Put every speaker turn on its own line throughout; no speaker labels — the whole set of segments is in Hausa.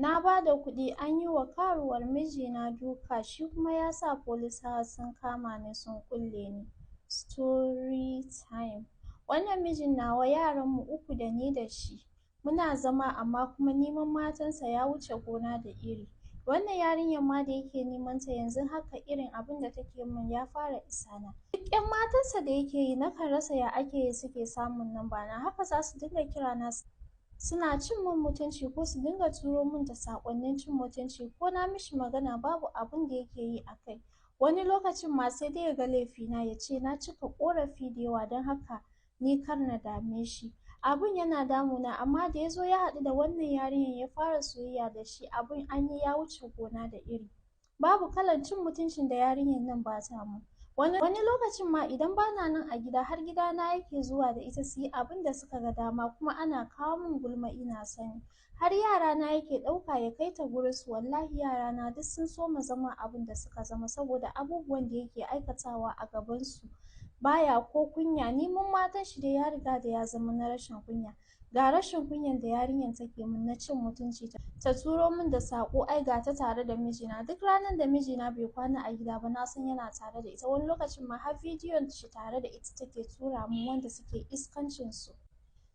Na ba da kuɗi an yi wa karuwar mijina duka, shi kuma ya sa polisawa sun kama ni sun kulle ni. Story time. Wannan mijin nawa, yaranmu uku da ni da shi. Muna zama, amma kuma neman matansa ya wuce gona da iri. Wannan yarinyar ma da yake neman ta yanzu haka, irin abin da take min ya fara isa na. Duk 'yan matansa da yake yi, nakan rasa ya ake yi suke samun namba na. Haka za su dinga kira na suna cin min mutunci, ko su dinga turo min da saƙonnin cin mutunci. Ko na mishi magana, babu abin da yake yi a kai. Wani lokacin ma sai dai ya ga laifina, ya ce na cika ƙorafi da yawa, don haka ni kar na dame shi. Abun yana damuna, amma da ya zo ya haɗu da wannan yarinyar ya fara soyayya da shi, abun an yi ya wuce gona da iri. Babu kalan cin mutuncin da yarinyar nan ba ta mun. Wani lokacin ma idan bana nan a gida, har gidana yake zuwa da ita su yi abin da suka ga dama, kuma ana kawo min gulma ina sani. Har yarana yake ɗauka ya kai ta gurinsu. Wallahi yarana duk sun soma zama abin da suka zama saboda abubuwan da yake aikatawa a gabansu. Baya ko kunya. Neman matan shi dai ya riga da ya zama na rashin kunya. Ga rashin kunyan da yarinyar take min na cin mutunci, ta turo min da saƙo ai ga ta tare da mijina. Duk ranar da mijina bai kwana a gida ba, na san yana tare da ita. Wani lokacin ma har bidiyon shi tare da ita take tura min, wanda suke iskancin su.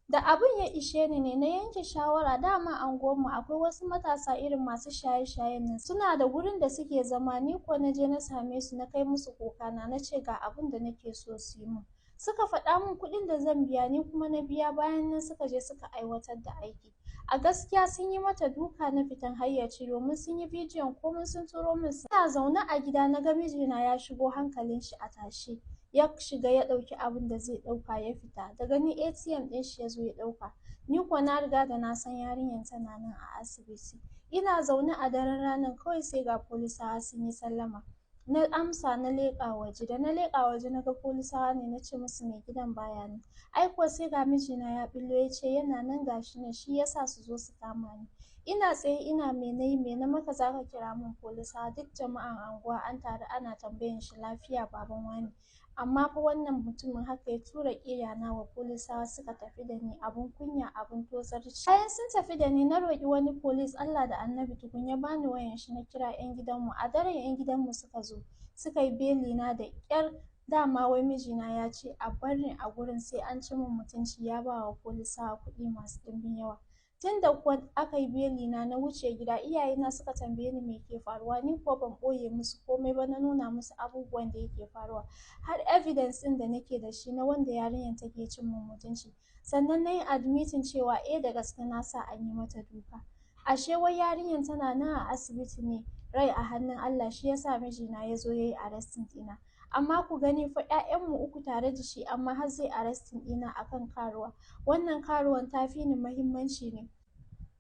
Da abin ya ishe ni ne na yanke shawara. Dama a unguwarmu akwai wasu matasa irin masu shaye-shayen nan, suna da gurin da suke zama. Ni ko na je na same su, na kai musu kukana, na ce ga abin da nake so su yi min. Suka faɗa min kuɗin da zan biya, ni kuma na biya. Bayan nan suka je suka aiwatar da aiki. A gaskiya sun yi mata duka na fitan hayyaci, domin sun yi bidiyon komai sun turo min. Ina zaune a gida na ga mijina ya shigo, hankalin shi a tashe. Ya shiga ya ɗauki abin da zai ɗauka ya fita. Daga ni ATM ɗin shi ya zo ya ɗauka. Ni kuwa na riga da na san yarinyar tana nan a asibiti. Ina zaune a daren ranar, kawai sai ga polisawa sun yi sallama. Na amsa, na leƙa waje. Da na leƙa waje na ga polisawa ne, na ce musu mai gidan baya nan. Ai kuwa sai ga mijina ya ɓillo, ya ce yana nan, gashi nan, shi yasa su zo su kama ni. Ina tsaye ina, "Me nayi? Me na maka zaka kira min polisawa?" Duk jama'an anguwa an taru ana tambayan shi, "Lafiya, baban wane?" Amma fa wannan mutumin haka ya tura ƙeya na wa polisawa, suka tafi da ni. Abun kunya, abun tozarci. Bayan sun tafi da ni, na roƙi wani police Allah da Annabi tukun ya bani wayan shi na kira 'yan gidanmu. A daren 'yan gidanmu suka zo suka yi beli na da ƙyar. Dama wai mijina ya ce a bar ni a gurin sai an ci min mutunci, ya ba wa polisawa kuɗi masu ɗimbin yawa. Tun da kuwa aka yi beli na, na wuce gida. Iyayena suka tambaye ni me ke faruwa. Ni kuwa ban ɓoye musu komai ba, na nuna musu abubuwan da yake faruwa, har evidence ɗin da nake da shi na wanda yarinyar take cin min mutunci. Sannan na yi admitting cewa eh, da gaske na sa an yi mata duka. Ashe wai yarinyar tana nan a asibiti ne, rai a hannun Allah, shi yasa mijina ya zo ya yi arresting ɗina. Amma ku gani fa, 'ya'yanmu uku tare da shi, amma har zai arresting ɗina akan karuwa. Wannan karuwan ta fi ni muhimmanci ne?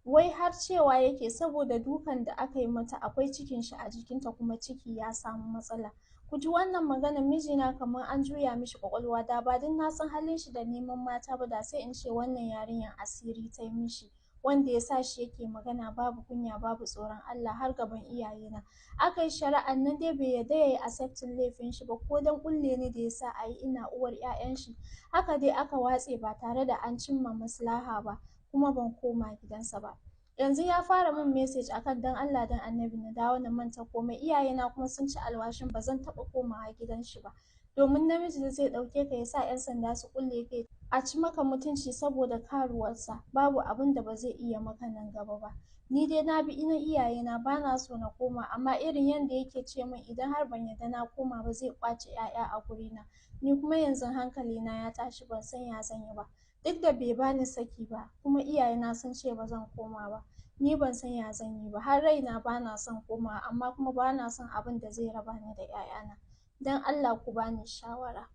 Wai har cewa yake saboda dukan da aka yi mata, akwai cikin shi a jikinta, kuma ciki ya samu matsala. Ku ji wannan maganar mijina, kamar an juya mishi ƙwaƙwalwa. Da ba don na san halin shi da neman mata ba, da sai in ce wannan yarinyar asiri ta yi mishi, wanda ya sa shi yake magana babu kunya, babu tsoron Allah har gaban iyayena. Aka yi shari'an nan dai, bai yarda ya yi accepting laifin shi ba, ko don kulle ni da ya sa a yi ina uwar 'ya'yan shi. Haka dai aka watse ba tare da an cimma maslaha ba, kuma ban koma gidansa ba. Yanzu ya fara min message akan dan Allah dan Annabi na dawo na manta komai. Iyayena kuma sun ci alwashin ba zan taɓa komawa gidan shi ba, domin namiji da zai ɗauke ka ya sa 'yan sanda su kulle kai, a ci maka mutunci saboda karuwarsa, babu abin da ba zai iya maka nan gaba ba. Ni dai na bi na iyayena, ba na so na koma, amma irin yanda yake ce min idan har ban yarda na koma ba, zai ƙwace 'ya'ya a gurina. Ni kuma yanzu hankalina ya tashi, ban san ya zan yi ba. Duk da bai bani saki ba, kuma iyayena sun ce ba zan koma ba, ni ban san ya zan yi ba. Har raina ba na son komawa, amma kuma ba na son abin da zai raba ni da 'ya'yana. Don Allah ku bani shawara.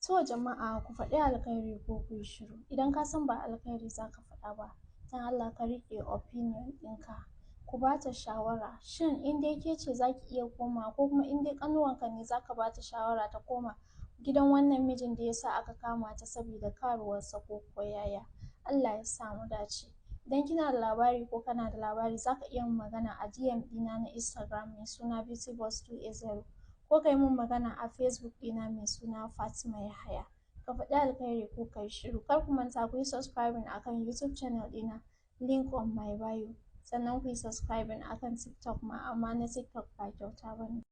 To jama'a, ku faɗi alkhairi ko ku yi shiru. Idan ka san ba alkhairi za ka faɗa ba, don Allah ka riƙe opinion ɗinka. Ku ba ta shawara. Shin in dai ke ce, za ki iya komawa? Ko kuma in dai ƙanuwanka ne, za ka ba ta shawara ta koma gidan wannan mijin da ya sa aka kama ta saboda karuwarsa, ko kuwa yaya? Allah ya sa mu dace. Idan kina da labari ko kana da labari, za ka iya min magana a DM ɗina na Instagram mai suna beautyboss2a0, ko ka yi min magana a Facebook ɗina mai suna Fatima Yahaya. Ka faɗi alkhairi ko ka yi shiru. Kar ku manta ku yi subscribing akan YouTube channel ɗina, link on my bio. Sannan ku danna mana ƙararrawa domin samun sababbin bidiyo na. Sannan ku yi subscribing akan TikTok ma, amma na TikTok ba kyauta ba ne.